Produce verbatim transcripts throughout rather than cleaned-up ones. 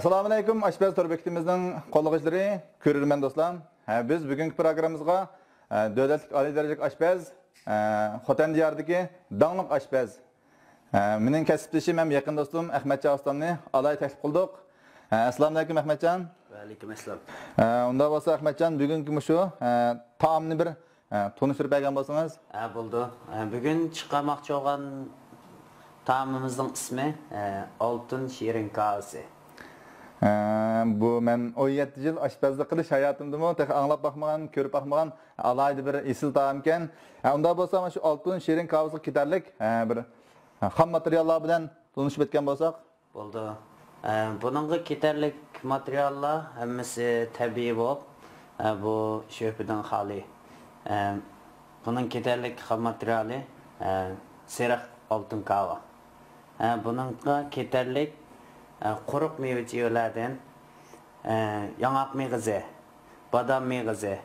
ئەسسالامۇئەلەيكۇم، ئاشپەز تور بېكىتىمىزنىڭ قوللىغۇچىلىرى، كۆرۈرمەن دوستلار. ھە، بىز بۈگۈنكى پروگراممىمىزغا، ھە، دۆلەتلىك ئالىي دەرىجىلىك ئاشپەز، ھە، خوتەن دىيارىدىكى داڭلىق ئاشپەز، ھە، مېنىڭ كەسىپدىشىم ھەم يېقىن دوستۇم ئەخمەتجان ئۇستامنى ئالاھىدە تەكلىپ قىلدۇق. ھە، ئەسسالامۇئەلەيكۇم ئەخمەتجان. ۋەئەلەيكۇم ئەسسالام. ھە، ئۇنداق بولسا ئەخمەتجان، بۈگۈنكى مۇشۇ، ھە، تائامنى بىر، ھە، تونۇشتۇرۇپ بەرگەن بولسىڭىز. ھە، بولىدۇ. ھە، بۈگۈن چىقارماقچى بولغان تائامىمىزنىڭ ئىسمى، ھە، ئالتۇن شېرىن كاۋىسى. ھە، بۇ مەن ئون يەتتە يىل ئاشپەزلىك قىلىش ھاياتىمدىمۇ تېخى ئاڭلاپ باقمىغان، كۆرۈپ باقمىغان ئالاھىدە بىر ئېسىل تائامكەن. ھە، ئۇنداق بولسا مانا شۇ ئالتۇن شېرىن كاۋىسىغا كېتەرلىك، ھە، بىر، ھە، خام ماتېرىياللار بىلەن تونۇشۇپ ئۆتكەن بولساق. بولىدۇ. ئە، بۇنىڭغا كېتەرلىك ماتېرىياللار ھەممىسى تەبىئىي بولۇپ، ئە، بۇ شۈبھىدىن خالىي. ئە، بۇنىڭ كېتەرلىك خام ماتېرىيالى، ئە، سېرىق ئالتۇن كاۋا. ئە، بۇنىڭغا كېتەرلىك، ئە، قۇرۇق مېۋە چىۋىلەردىن، ئە، ياڭاق مېغىزى، بادام مېغىزى،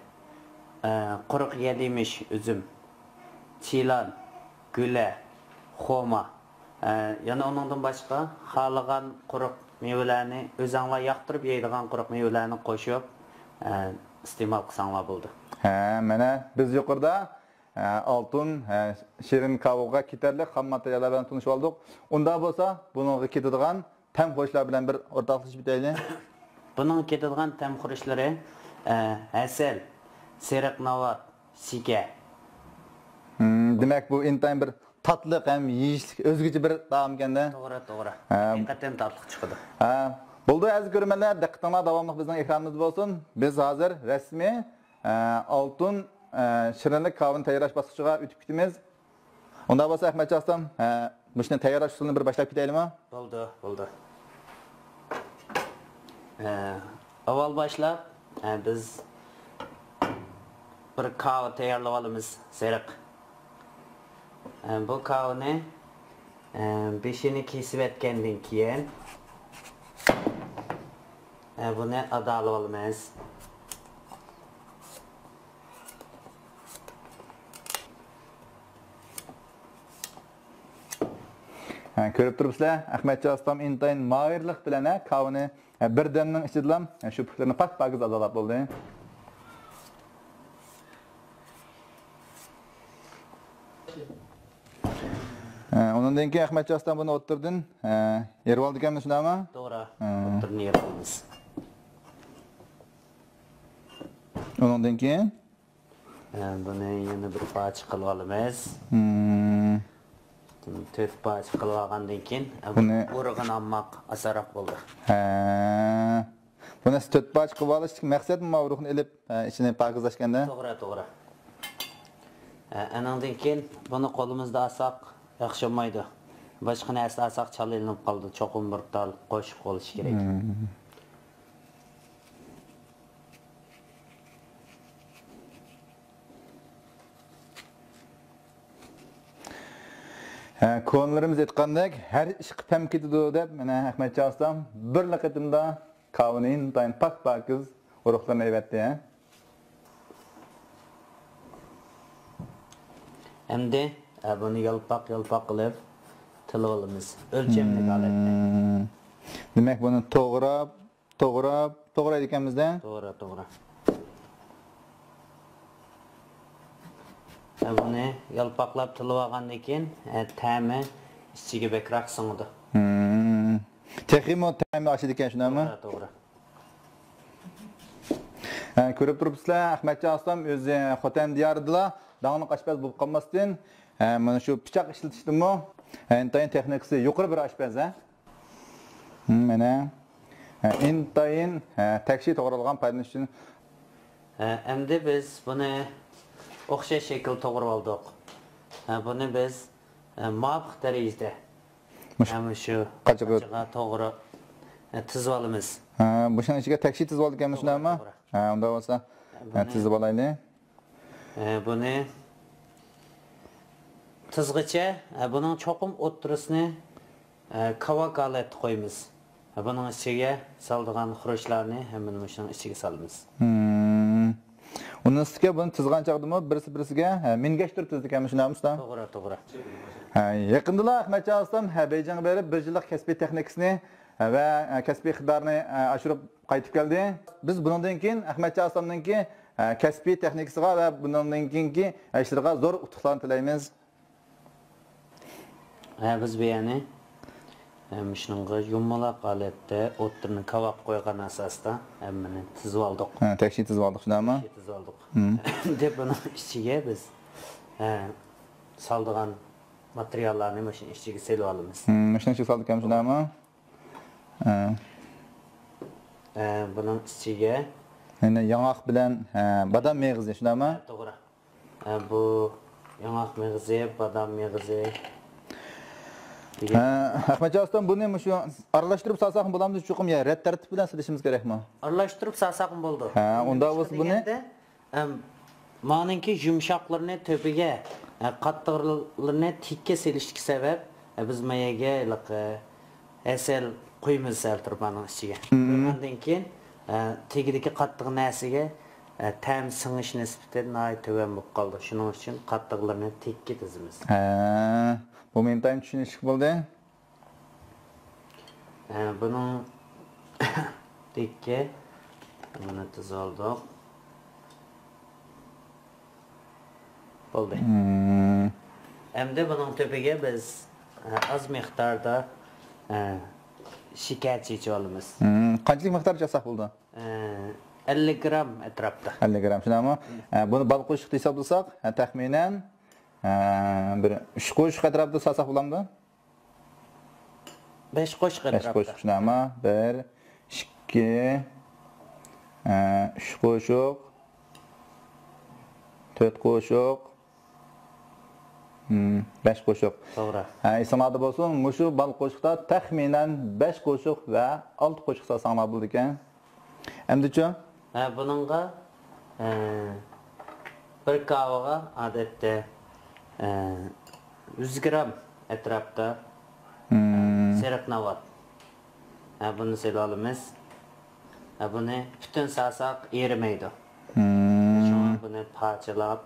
ئە، قۇرۇق يەل يېمىش، ئۈزۈم، چىلان، گۈلە، خورما، ئە، يەنە ئۇنىڭدىن باشقا خالىغان قۇرۇق مېۋىلەرنى، ئۆزەڭلار ياقتۇرۇپ يەيدىغان قۇرۇق مېۋىلەرنى قوشۇپ، ئە، ئىستېمال قىلساڭلار بولىدۇ. ھە، مانا بىز يۇقىرىدا، ئە، ئالتۇن، ئە، شېرىن كاۋىغا كېتەرلىك خام ماتېرىياللار بىلەن تونۇشۇپ ئالدۇق. ئۇنداق بولسا، بۇنىڭغا كېتىدىغان تەم خۇرۇچلار بىلەن بىر ئورتاقلىشىپ ئۆتەيلى. بۇنىڭغا كېتىدىغان تەم خۇرۇچلىرى، ئە، ھەسەل، سېرىق ناۋات، سىكە. ھىم، دېمەك، بۇ ئىنتايىن بىر تاتلىق ھەم يېيىشلىك ئۆزگىچە بىر تائامكەن-دە. توغرا، توغرا. ھە. ھەقىقەتەن تاتلىق چىقىدۇ. ھە. بولدى، ئەزىز كۆرۈرمەنلەر، دىققىتىڭلار داۋاملىق بىزنىڭ ئېكرانىمىزدا بولسۇن. بىز ھازىر رەسمىي، ھە، ئالتۇن، ھە، شېرىنلىك كاۋىنى تەييارلاش باسقۇچىغا ئۆتۈپ كېتىمىز. ئۇنداق بولسا، ئەخمەتجان ئۇستام، ھە، مۇشۇنى تەييارلاش ئۇسۇلىنى بىر باشلاپ كېتەيلىمۇ؟ بولدى، بولدى. ئە، ئاۋۋال باشلاپ، ئە، بىز بىر كاۋا تەييارلىۋالىمىز، سېرىق. ئە، بۇ كاۋىنى، ئە، بېشىنى كېسىۋەتكەندىن كېيىن، ئە، بۇنى ئادالىۋالىمىز. ھە، كۆرۈپ تۇرۇپسىلەر، ئەخمەتجان ئۇستام ئىنتايىن ماھىرلىق بىلەن، ھە، كاۋىنى، ھە، بىر دەمنىڭ ئىچىدىلا، ھە، شۇ پۇكلىرىنى پاك-پاكىز ئازادلاپ بولدى. ھە، ئۇنىڭدىن كېيىن ئەخمەتجان ئۇستام بۇنى ئوتتۇرىدىن، ھە، ئېرىۋالىدىكەنمىز، شۇنداقمۇ؟ توغرا. ھە. ئوتتۇرىدىن ئېرىۋالىمىز. ئۇنىڭدىن كېيىن؟ ئە، بۇنى يەنە بىر پارچە قىلىۋالىمىز. مم. تۆت پارچە قىلىۋالغاندىن كېيىن، ئە، بۇنى ئۇرۇغىنى ئالماق ئاسانراق بولدى. ھە. بۇنى تۆت پارچە قىلىۋالىشتىكى مەقسەت ما ئۇرۇغنى ئېلىپ، ئە، ئىچىنى پاكىزلاشكەندە. توغرا، توغرا. ئە، ئەنىڭدىن كېيىن بۇنى قولىمىزدا ئالساق ياخشى بولمايدۇ. باشقا نەرسە ئالساق چالا ئېلىنىپ قالىدۇ. چوقۇم بىر تال قوشۇق بولۇشى كېرەك. مم. ھە، كونىلىرىمىز ئېيتقاندەك، ھەر ئىشقا پەم كېتىدۇ دەپ، مانا ئەخمەتجان ئۇستام بىرلا قېتىمدا كاۋىنى ئىنتايىن پاك-پاكىز ئۇرۇقلىرىنى ئېلىۋەتتى، ھە. ئەمدى، ئە، بۇنى يالپاق-يالپاق قىلىپ تىلىۋالىمىز. ئۆلچەملىك ھالەتتە. مم. دېمەك، بۇنى توغراپ، توغراپ، توغرايدىكەنمىز-دە. توغرا، توغرا. ھە، بۇنى يالپاقلاپ تىلىۋالغاندىن كېيىن، ھە، تەمى ئىچىگە بەكرەك سىڭىدۇ. مم. تېخىمۇ تەمى ئاشىدىكەن، شۇنداقمۇ؟ توغرا، توغرا. ھە، كۆرۈپ تۇرۇپسىلەر، ئەخمەتجان ئۇستام ئۆزى خوتەن دىيارىدىلا داڭلىق ئاشپەز بولۇپ قالماستىن، ھە، مانا شۇ پىچاق ئىشلىتىشتىمۇ، ھە، ئىنتايىن تېخنىكىسى يۇقىرى بىر ئاشپەز، ھە. مم، مانا. ھە، ئىنتايىن، ھە، تەكشى توغرالغان پايدىلىنىش ئۈچۈن. ھە، ئەمدى بىز بۇنى ئوخشاش شەكىل توغرىۋالدۇق. ھە، بۇنى بىز، ھە، مۇۋاپىق دەرىجىدە، مۇش-، ھە، مۇشۇ قاچىغا، قاچىغا توغرا، ھە، تىزىۋالىمىز. ھە، مۇشۇنىڭ ئىچىگە تەكشى تىزىۋالىدىكەنمىز، توغرا، شۇنداقمۇ؟ توغرا. ھە، ئۇنداق بولسا، ھە، بۇنى تىزىۋالايلى. ئە، بۇنى تىزغىچە، ئە، بۇنىڭ چوقۇم ئوتتۇرىسىنى، ئە، كاۋاك ھالەتتە قويىمىز. ئە، بۇنىڭ ئىچىگە سالىدىغان خۇرۇچلارنى ھەممىنى مۇشۇنىڭ ئىچىگە سالىمىز. ھىم. ئۇنىڭ ئۈستىگە بۇنى تىزغان چاغدىمۇ بىرسى بىرسىگە، ھە، مىنگەشتۈرۈپ تىزىدىكەنمىز، شۇنداقمۇ ئۇستا؟ توغرا، توغرا. ھە، يېقىندىلا ئەخمەتجان ئۇستام، ھە، بېيجىڭغا بېرىپ، بىر يىللىق كەسپىي تېخنىكىسىنى ۋە، ئە، كەسپىي ئىقتىدارىنى، ئە، ئاشۇرۇپ قايتىپ كەلدى. بىز بۇنىڭدىن كېيىن ئەخمەتجان ئۇستامنىڭكى، ئە، كەسپىي تېخنىكىسىغا ۋە بۇنىڭدىن كېيىنكى، ئە، ئىشلىرىغا زور ئۇتۇقلارنى تىلەيمىز. ھە، بىز بۇ يەرنى، ھە، مۇشۇنىڭغا يۇمىلاق ھالەتتە ئوتتۇرىنى كاۋاپ قويغان ئاساستا ھەممىنى تىزىۋالدۇق. ھە، تەكشى تىزىۋالدۇق، شۇنداقمۇ؟ تەكشى تىزىۋالدۇق. ھىم. دەپ بۇنىڭ ئىچىگە بىز، ھە، سالىدىغان ماتېرىياللارنى مۇشۇنىڭ ئىچىگە سېلىۋالىمىز. ھىم، مۇشۇنىڭ ئىچىگە سالدۇق ھەم شۇنداقمۇ؟ ھە. ھە، بۇنىڭ ئىچىگە يەنە ياڭاق بىلەن، ھە، بادام مېغىزى، شۇنداقمۇ؟ ھە، توغرا. ھە، بۇ ياڭاق مېغىزى، بادام مېغىزى دېگەن. ھە، ئەخمەتجان ئۇستام، بۇنى مۇشۇ ئارىلاشتۇرۇپ سالساقمۇ بولامدۇ؟ چوقۇم يا رەت تەرتىپ بىلەن سېلىشىمىز كەرەكمۇ؟ ئارىلاشتۇرۇپ سالساقمۇ بولىدۇ. ھە، ئۇندا بولسا بۇنى دېگەندە، ئەم، مانىڭكى يۇمشاقلىرىنى تۆپىگە، ئە، قاتتىقلىرىنى تىككە سېلىشتىكى سەۋەب، ئە، بىز ما يەرگە ھېلىقى ھەسەل قۇيىمىز سەل تۇرۇپ مانىڭ ئىچىگە. مم. قۇيغاندىن كېيىن، ئە، تېگىدىكى قاتتىق نەرسىگە، ئە، تەم سىڭىش نىسبىتى ناھايىتى تۆۋەن بولۇپ قالىدۇ. شۇنىڭ ئۈچۈن قاتتىقلىرىنى تىككە تىزىمىز. ھە، بۇ مېنىڭ چۈشىنىشلىك بولدى. ھە، بۇنىڭ دېككە بۇنى تىزىۋالدۇق. بولدى. مم. ئەمدى بۇنىڭ تۆپىگە بىز، ھە، ئاز مىقداردا، ھە، شېكەر چېچىۋالىمىز. مم. قانچىلىك مىقدار چاچساق بولىدۇ؟ ھە، ئەللىك گرام ئەتراپتا. ئەللىك گرام، شۇنداقمۇ؟ ھە، بۇنى بال قوشۇقتا ھېسابلىساق، ھە، تەخمىنەن، ھە، بىر ئۈچ قوشۇق ئەتراپىدا سالساق بولامدۇ؟ بەش قوشۇق بەش ئەتراپتا. قوشۇق، شۇنداقمۇ؟ بىر، ئىككى، ئە، ئۈچ قوشۇق، تۆت قوشۇق، ھىم، بەش قوشۇق. توغرا. ھە، ئېسىڭلاردا بولسۇن، مۇشۇ بال قوشۇقتا تەخمىنەن بەش قوشۇق ۋە ئالتە قوشۇق سالساڭلار بولىدىكەن. ئەمدىچۇ؟ ھە، بۇنىڭغا، ئە، بىر كاۋىغا ئادەتتە، ئە، يۈز گرام ئەتراپتا، ئە، مم. سېرىق ناۋات. ھە، بۇنى سېلىۋالىمىز. ھە، بۇنى پۈتۈن سالساق ئېرىمەيدۇ. مم. شۇڭا بۇنى پارچىلاپ،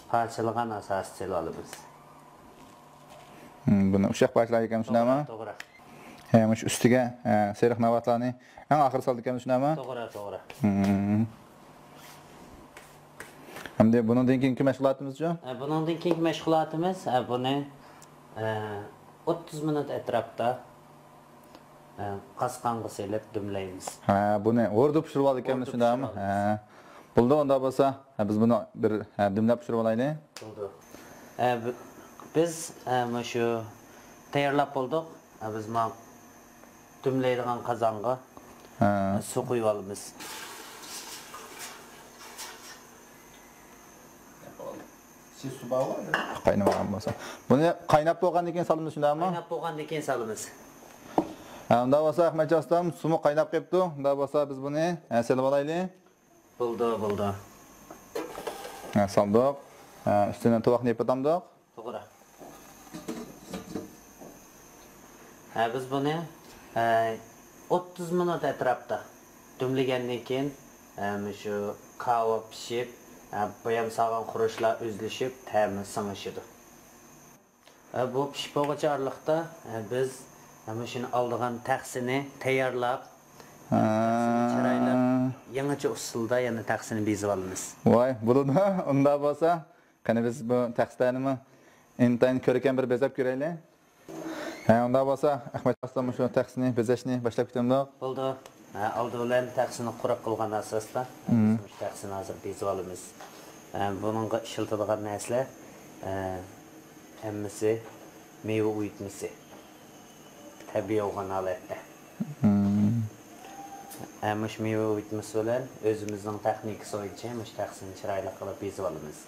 پارچىلىغان ئاساستا سېلىۋالىمىز. مم، بۇنى ئۇششاق پارچىلايدىكەن، شۇنداقمۇ؟ توغرا، توغرا. ھە، مۇشۇ ئۈستىگە، ھە، سېرىق ناۋاتلارنى ئەڭ ئاخىرى سالىدىكەنمىز، شۇنداقمۇ؟ توغرا، توغرا. مم. ئەمدى بۇنىڭدىن كېيىنكى مەشغۇلاتىمىزچۇ؟ ھە، بۇنىڭدىن كېيىنكى مەشغۇلاتىمىز، ھە، بۇنى، ھە، ئوتتۇز مىنۇت ئەتراپتا، ھە، قاسقانغا سېلىپ دۈملەيمىز. ھە، بۇنى ھوردۇپ پىشۇرۇۋالىدىكەنمىز، ھوردۇپ شۇنداقمۇ؟ پىشۇرۇۋالىمىز. ھە. بولدى، ئۇنداق بولسا، ھە، بىز بۇنى بىر، ھە، دۈملەپ پىشۇرۇۋالايلى. بولدى. ھە، بى-، بىز، ھە، مۇشۇ تەييارلاپ بولدۇق. ھە، بىز ما دۈملەيدىغان قازانغا، ھە، سۇ قۇيۇۋالىمىز. قاينىمىغان بولسا. بۇنى قايناپ بولغاندىن كېيىن سالىمىز، شۇنداقمۇ؟ قايناپ بولغاندىن كېيىن سالىمىز. ھە، ئۇنداق بولسا، ئەخمەتجان ئۇستام، سۇمۇ قايناپ قېپتۇ. ئۇنداق بولسا، بىز بۇنى، ھە، سېلىۋالايلى. بولدى، بولدى. ھە، سالدۇق. ھە، ئۈستىدىن تۇۋاقنى يېپىۋاتامدۇق. توغرا. ھە، بىز بۇنى، ھە، ئوتتۇز مىنۇت ئەتراپتا دۈملىگەندىن كېيىن، ھە، مۇشۇ كاۋا پىشىپ، ھە، بۇيام سالغان خۇرۇچلار ئۈزۈلۈشۈپ، تەمى سىڭىشىدۇ. ھە، بۇ پىشىپ بولغۇچە ئارىلىقتا، ھە، بىز، ھە، مۇشۇنى ئالىدىغان تەخسىنى تەييارلاپ، ھە، تەخسىنى چىرايلىق، يېڭىچە ئۇسۇلدا يەنە تەخسىنى بېزىۋالىمىز. ۋاي، بولىدۇ. ئۇنداق بولسا، قېنى بىز بۇ تەخسىلەرنىمۇ ئىنتايىن كۆركەم بىر بېزەپ كۆرەيلى. ھە، ئۇنداق بولسا، ئەخمەت ئۇستام مۇشۇ تەخسىنى بېزەشنى باشلاپ كېتەمدۇق؟ بولدى. ھە، ئالدى بىلەن تەخسىنى قۇرۇق قىلغان ئاساستا، مم، بىز مۇشۇ تەخسىنى ھازىر بېزىۋالىمىز. ھە، بۇنىڭغا ئىشلىتىدىغان نەرسىلەر، ھە، ھەممىسى مېۋە ئۇيۇتمىسى. تەبىئىي بولغان ھالەتتە. مم. ھە، مۇشۇ مېۋە ئۇيۇتمىسى بىلەن ئۆزىمىزنىڭ تېخنىكىسى بويىچە مۇشۇ تەخسىنى چىرايلىق قىلىپ بېزىۋالىمىز.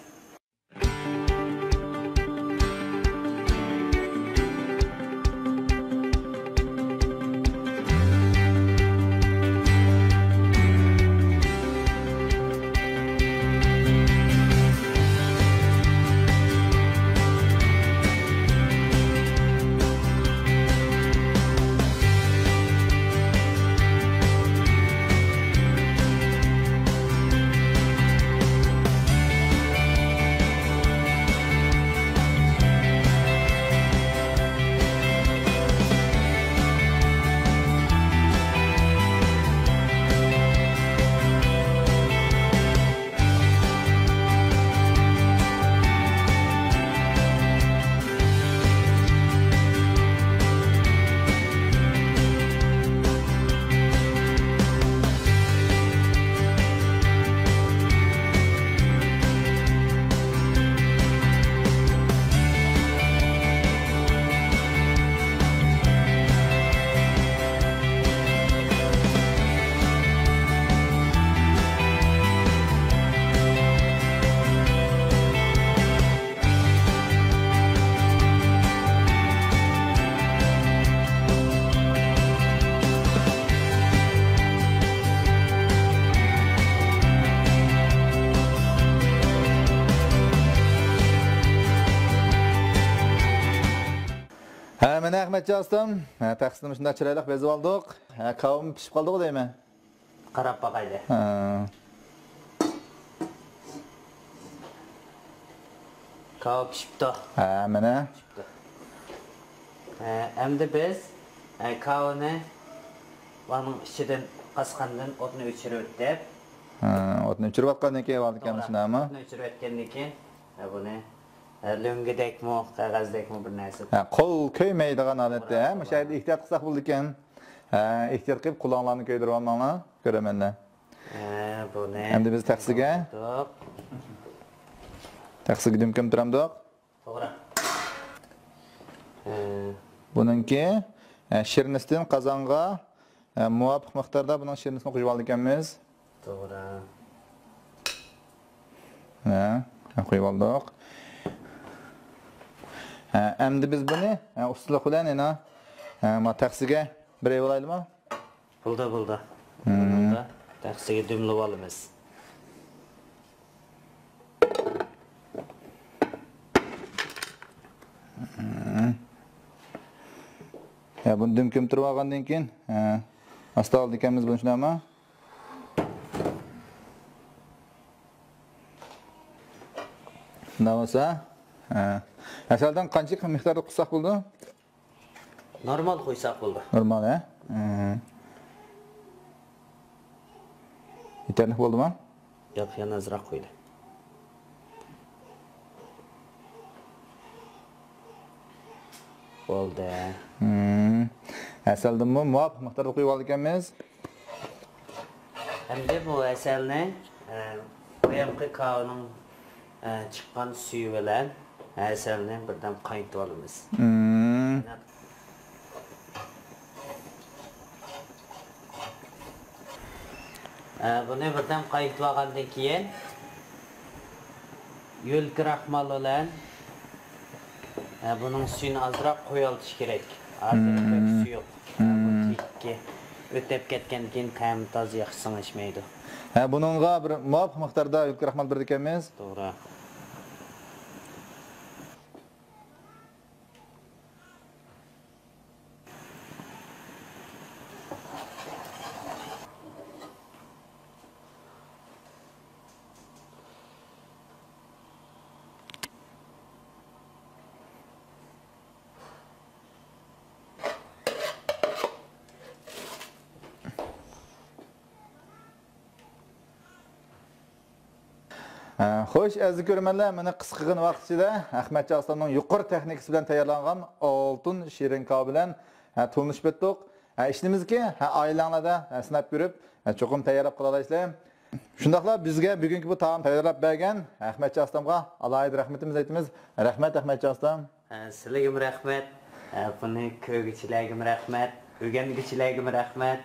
ئەمەتجان ئۇستام، ھە، تەخسىنى شۇنداق چىرايلىق بېزىۋالدۇق. ھە، كاۋىمۇ پىشىپ قالدىغۇ دەيمەن. قاراپ باقايلى. ھە. كاۋا پىشىپتۇ. ھە، مانا. پىشىپتۇ. ھە، ئەمدى بىز، ھە، كاۋىنى بۇنىڭ ئىچىدىن قاسقاندىن ئوتنى ئۆچۈرۈۋېتىپ. ھە، ئوتنى ئۆچۈرۈۋاتقاندىن كېيىن بولىدىكەن توغرا. شۇنداقمۇ؟ ئوتنى ئۆچۈرۈۋەتكەندىن كېيىن، ھە، بۇنى، ھە، لۆڭگىدەكمۇ، قەغەزدەكمۇ بىر نەرسە. ھە، قول كۆيمەيدىغان ھالەتتە، توغرا، ھە، مۇشۇ توغرا. يەردە ئېھتىيات قىلساق بولىدىكەن. ھە، ئېھتىيات قىلىپ قولۇڭلارنى كۆيدۈرۈۋالماڭلار، كۆرەرمەنلەر. ھە، بۇنى ئەمدى بىز تەخسىگە. تەخسىگە دۈم كۆمتۈرەمدۇق؟ توغرا. ھە. بۇنىڭكى، ھە، شىرنىسىدىن قازانغا، ھە، مۇۋاپىق مىقداردا بۇنىڭ شىرنىسىنى قوشۇپ ئالىدىكەنمىز. توغرا. ھە، قويۇپ ئالدۇق. ھە، ئەمدى بىز بۇنى، ھە، ئۇستىلىق بىلەن يەنە، ھە، ما تەخسىگە بىر ئېلىۋالايلىمۇ؟ بولدى، بولدى. مم. بۇنىڭدا تەخسىگە دۈملىۋالىمىز. مم. يا، بۇنى دۈم كۆمتۈرۈپ ئالغاندىن كېيىن، ھە، ئاستا ئالىدىكەنمىز بۇنى، شۇنداقمۇ؟ شۇنداق بولسا، ھە. ھەسەلدىن قانچىلىك مىقداردا قۇسساق بولىدۇ؟ نورمال قويساق بولىدۇ. نورمال، ھە؟ ھە. يېتەرلىك بولدىمۇ؟ ياق، يەنە ئازراق قويدى. بولدى. ھىم. ھەسەلدىنمۇ مۇۋاپىق مىقداردا قۇيۇپ ئالىدىكەنمىز. ئەمدى بۇ ھەسەلنى، ئە، بايامقى كاۋىنىڭ، ئە، چىققان سۈيى بىلەن ھەسەلنى بىردەم قاينىتىۋالىمىز. ھىم. ئە، بۇنى بىردەم قاينىتىۋالغاندىن كېيىن، يۆل كراخمال بىلەن، ئە، بۇنىڭ سۈيىنى ئازراق قويۇۋېتىش كېرەك. ھازىر بەك سۇيۇق. ئە، بۇ تېگى ئۆتۈپ كەتكەندىن كېيىن تەمى تازا ياخشى سىڭىشمەيدۇ. ھە، بۇنىڭغا بىر مۇۋاپىق مىقداردا يۆل كراخمال بېرىدىكەنمىز. توغرا. ھە، خوش، ئەزىز كۆرۈرمەنلەر، مانا قىسقىغىنە ۋاقىت ئىچىدە ئەخمەتجان ئۇستامنىڭ يۇقىرى تېخنىكىسى بىلەن تەييارلانغان ئالتۇن شېرىن كاۋا بىلەن، ھە، تونۇشۇپ ئۆتتۇق. ھە، ئىشىنىمىزكى، ھە، ئائىلەڭلاردا، ھە، سىناپ كۆرۈپ، ھە، چوقۇم تەييارلاپ قىلالايسىلەر. شۇنداقلا بىزگە بۈگۈنكى بۇ تائام تەييارلاپ بەرگەن ئەخمەتجان ئۇستامغا ئالاھىدە رەھمىتىمىزنى ئېيتىمىز. رەھمەت، ئەخمەتجان ئۇستام. ھە، سىلىگىمۇ رەھمەت. ھە، بۇنى كۆرگۈچىلەرگىمۇ رەھمەت. ئۆگەنگۈچىلەرگىمۇ رەھمەت.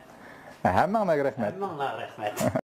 ھە، ھەممىڭلارغا رەھمەت. ھەممىڭلارغا رەھمەت.